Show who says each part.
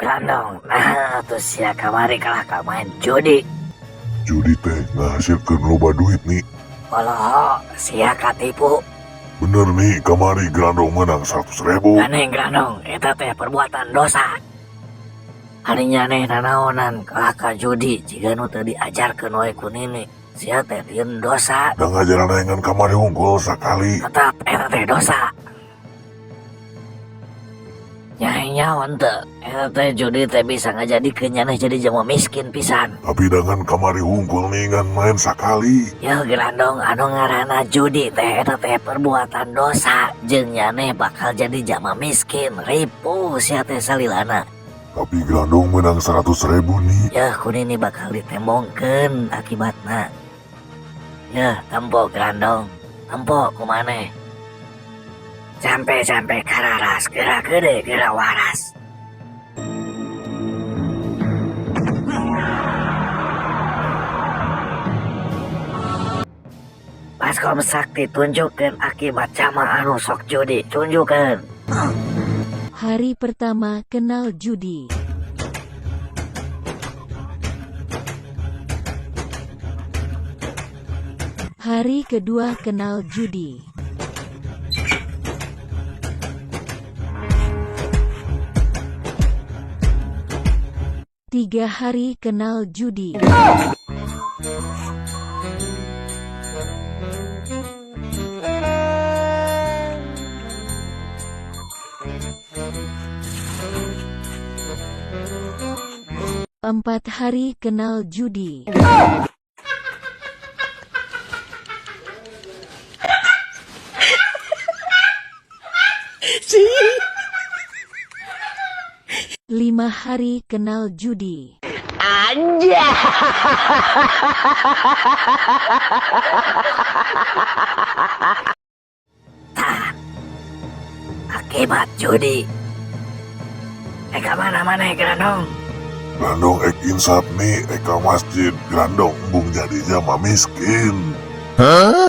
Speaker 1: Grandong, nah atuh sia kamari kalah ka main judi.
Speaker 2: Judi teh ngahasilkeun loba duit, Ni.
Speaker 1: Oloho, sia katipu.
Speaker 2: Bener, Ni, kamari Grandong menang 100.000.
Speaker 1: Aneh, Grandong, eta teh perbuatan dosa. Ari nyaneh nanaonan kalah ka judi jiga nu teu diajarkeun wae ku nini. Sia teh dieun dosa.
Speaker 2: Da ngajaran ngan kamari hungkul sakali.
Speaker 1: Tetap eta teh dosa. Nyai nyawan teu, eta teh judi teh bisa ngajadikeun nyaneh jadi jelema miskin pisan.
Speaker 2: Tapi dengan kamari hungkul nih ngan main sakali.
Speaker 1: Ya Grandong, anu ngaranna judi teh eta teh perbuatan dosa jeung nyaneh bakal jadi jama miskin, ripuh sia teh salilana.
Speaker 2: Tapi Grandong menang 100.000, Ni.
Speaker 1: Ya ku nini bakal ditembongkeun akibatna. Ya tempo, Grandong, tempo ku maneh. Sampai-sampai kararas, geura gede, geura waras. Baskom Sakti, tunjukkan akibat jama anu sok judi, tunjukkan.
Speaker 3: Hari pertama kenal judi. Hari kedua kenal judi. 3 hari kenal judi. 4 hari kenal judi. 5 hari kenal judi.
Speaker 1: Anjay. Tah. Akibat judi. Ka mana-mana, Grandong?
Speaker 2: Grandong ek insaf, Ni, ek ka masjid. Grandong embung jadi jama miskin.
Speaker 1: Huh?